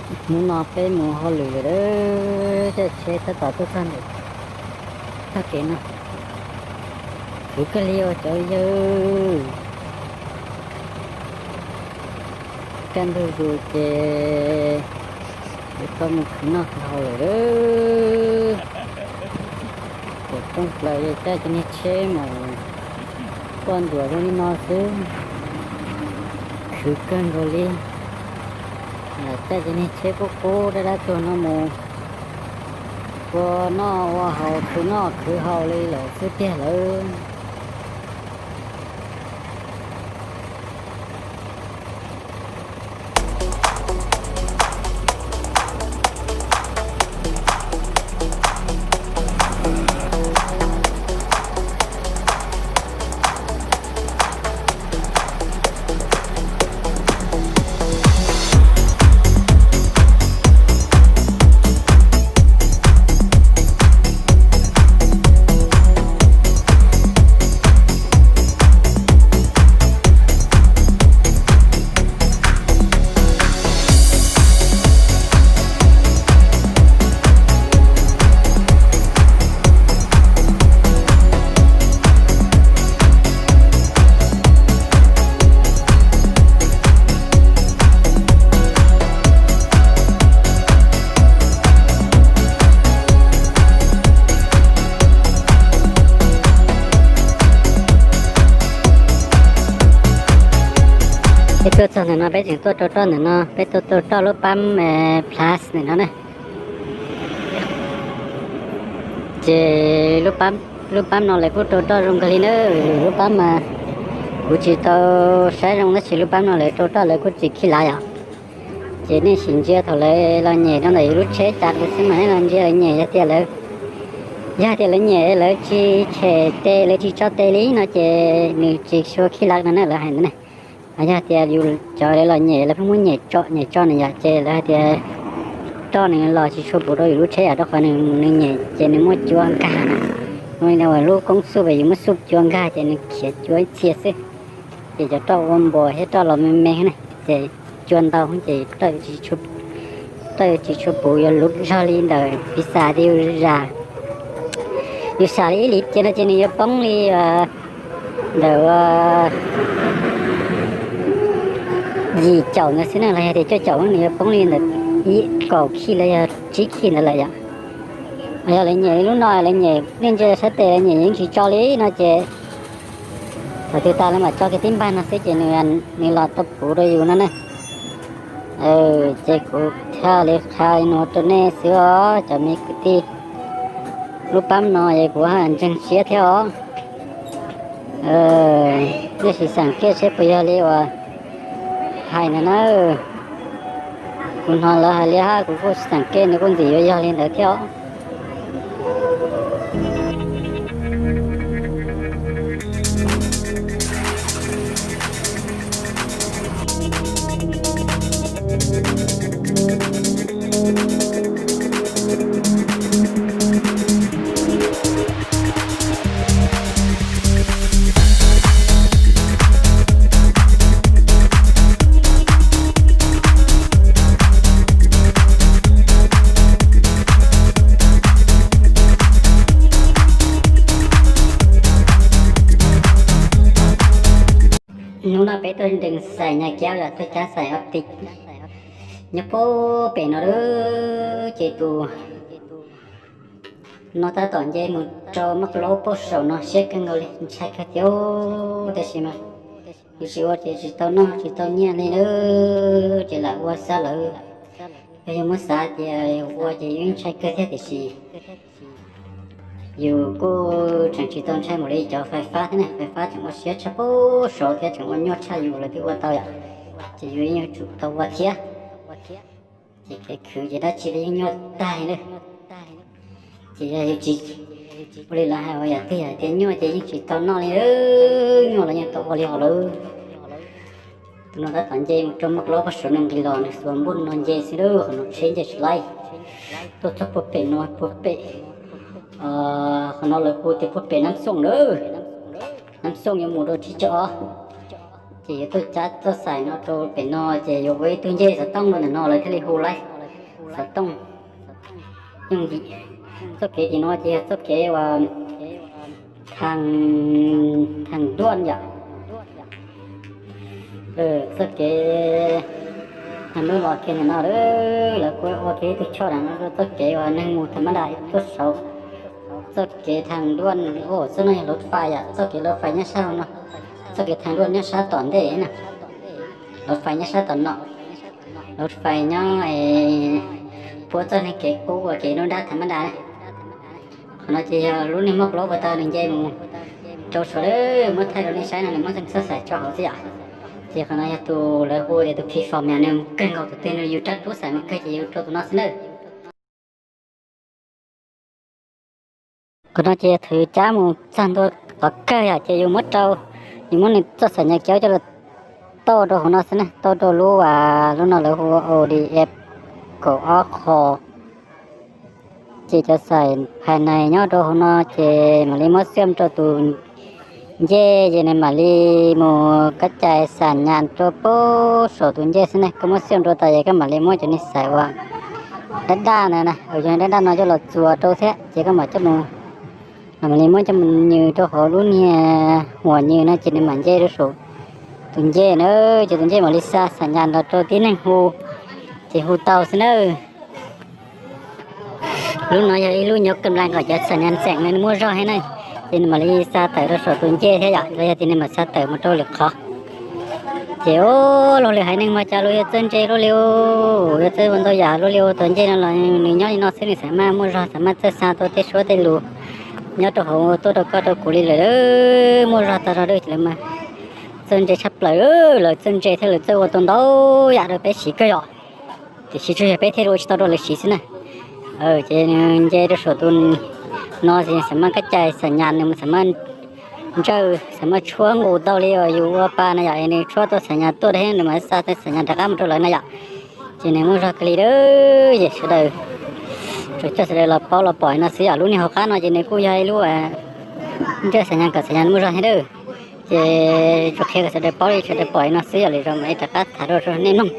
Hnub no peb mus hauj lwm lawm, caij tsheb tab tom tuaj txog ntawm tog kev no. Khwv kawg li os cov yawg. Kaj ntug zus ces yuav tau mus khwv noj khwv haus lawm. Pem rooj plaws caij cov niag tsheb mus quaj nruas zoo li no xwb, khwv kawg nkaus li. Lam caij cov niag tsheb qub qub dab dab tuag no mus ua noj ua haus khwv noj khwv haus li lawm xwb tiag lawm. Peb tuaj txog ntawm no peb tseem tuaj rau roj ntawm no, peb tuaj rau roj lub pab Plus ntawm no na. Ces lub pab no lawv kuj rau roj zoo kawg li na. Lub pab mas kuv tsis tau saib zoo tab sis lub pab no lawv rau roj lawv kuj tsis khij lav yom. Ces nej sim ntsia thaum lawv los nyem rau ntawm yus lub tsheb cas xwb mas nej los ntsia lawv nyem, yog tias lawv, yog tias lawv nyem lawv tsis tshem tes lawv tsis tso tes li no ces nws tsis tshua khij lav no na, lawv hais ntawd na. Yog tias yus cov lawv los nyem lawv pheej muab nyem tso nyem tso nws yom ces lawv hais tias roj nws los tsis tshua puv rau yus lub tsheb yom, rau qhov nws nyem ces nws muaj cua nkag na. Zoo li no lub koob xuj yus muab xuj cua nkag ces nws khiav cua ib txhia xwb. Ces cov roj ua npua thiab roj los me me na ces cua ntau ces roj yuav tsis tshua puv yuav luv zog li ntawm piv xam tias yus zam, yus zam li ib lim cia no ces nws yuav poob li ntawm yim caum ntawd xwb na, los yog tias cuaj caum nws yuav poob li ntawm ib kaum khij los yog tsib khij ntawd lawm yom. Yog lawv nyem li lub no lawv nyem nej ntsia sab tes lawv nyem yeej tsis tso li no ces thaum twg tas lawv mam tso kiag tib npag no xwb ces nws los tau puv rau yus no na. Ces kuv thiaj li qha li no rau nej xwb os cov me kwv tij. Lub pab no es kuv haj ntseeg siab thiab os. Nej sim xeem kiag seb puas yog li uas hais ntawd na. Kuv hnov lawv hais li hab kuv kuj sim xeem kiag nws kuj ntxim yuav yog li ntawd thiab os. Hnub no peb tuaj nrees xais nyag kiab los tuaj cab xais ob ti nyob puag pem no lawm ces tus no tab tom nce mus rau maj laub puag saum no siab kawg nkaus li ntshai kawg thiab. Tab sis mas yus tsis ua ces tsis tau noj tsis tau nyiaj li lawm ces lam ua xav lawm. Yog yus muab xav tias ua ces yus yeej ntshai kawg thiab tiam sis yus kuj tseem tsis tau ntshai mus li cov fais fab thiab na, fais fab tseem ua siab tshaj puag saud thiab tseem ua nyuaj tshaj yus lawv twb ua tau yom, ces yus yeej yuav tsum tau ua thiab. Ces kev khwv ces dab tsi los yeej nyuaj tag li na. Ces yog yus tsis ua li lawv hais uas yam twg yog tias nyuaj ces yeej tsis tau noj li, nyuaj los yeej tau ua li hos lawm. Tus no tab tom nce mus rau maj laub puag saum no nqis los nws xuas npuaj no nce xwb lawm, qhov no tsheb nce tsis laib. Tuaj txog puag pem no puag pem, qhov no lawv hu tias puag pem Nab Xooj lawm. Nab Xooj yuav mus rau Tsib Caug Ob. Ces yuav tuaj cab txoj xais no rau pem no ces yuav ua ib tug ncej xov tooj rau ntawm no lawv thiaj li hu laib. xov tooj yooj yim. Txoj kev tim no ces yog txoj kev uas thaj, thaj duaj yom. Txoj kev thaj duaj los kiag ntawm no, lawv kuj ua kiag ib tug choj ntawm no rau txoj kev uas neeg mus tham ma da tuaj saud. Txoj kev thaj duaj, txoj no yog lawv fais yom, txoj kev lawv fais nyob sab no. Txoj kev thaj duaj nyob sab tom ntej na, lawv fais nyob sab tom no. Lawv fais nyob puab txoj neeg kev qub uas kev nruab nrab tham ma da na. Qhov no ces yog lub neeg muab plaub ua tau nws nce mus rau saum lawm, muab thaij rau nej saib no, nws muab txoj xaim tso hauv xwb yom. Ces qhov no yog tus lawv hu tias tus phi fom mas nws kawg nkaus, tus twg nws yus rab tub xaim nws kawg ces yus rau tus no xwb nawb. Qhov no ces thwv cab mus txog ntua qhov kawg yom, ces yus muab rau, yus muab nws txoj xaim nyas kev coj los tauj rau hauv no xwb na, tauj rau lub, lub no lawv hu ua O D F kaum ob qho. Ces cov xaim phais nais nyob rau hauv no ces mam li muab xiam rau tus ncej, ces nws mam li mus kab cais xam nyas rau puag saum tus ncej xwb ne. Koj muab xiam rau tas ces koj mam li muab cov niag xaim uas daj daj ntawd na, yog daj daj no coj los txuas rau thiab ces koj mam coj mus, mam li muab coj mus nyws rau hauv lub niag huam nyws no ces nws mam nce rau saum tus ncej na, ces tus ncej mam li xa xam nyas los rau tib neeg hu, ces hu tau xwb nawb. Lub no yog ib lub nyuv kam lais kom cov xam nyas ntxeem no nws muaj zog heev na, ces nws mam li xa tawm rau saum tus ncej thiab yom, los yog tias nws mam xa tawm mus rau lwm qhov. Ces luag lwm haiv neeg mas cas luag yuav txawj ntse luaj li, yuav txawj ua ntau yam luaj li, ua tus ncej no los nws nyob li no xwb nws xam maj muaj zog, xam maj txawj xa tau tej suab tej lus nyob rau hauv tuaj rau koj rau kuv li lawm, muaj zog tag zog lawm mas txawj ntse tshaj plaws, lawv txawj ntse thiab lawv txawj ua tau ntau yam rau peb siv kawg yom. Tiam sis tsuas yog peb thiaj li ua tsis tau rau lawv siv xwb na. Ces nws nce rau saum tus no ces xam maj kab cai xam nyas, nws xam maj ntsawj, xam maj tshuab nqus tau li uas yus ua pa na yom, nws tshuab tau xam nyas tuaj thiab nws mam xa tau xam nyas rov qab mus rau lawv na yom. Ces nws muaj zog kawg li. Ces sawv daws, tsuas coj sawv daws los paub los pom no xwb yom. Lub niag hauv qab no ces nws kuj yog ib lub ntsawj xam nyas kom xam nyas muaj zog thiab. Ces tsuas qhia kom sawv daws paub li sawv daws pom no xwb yom, lwm zaus mam li rov qab tham dua rau nej mloog.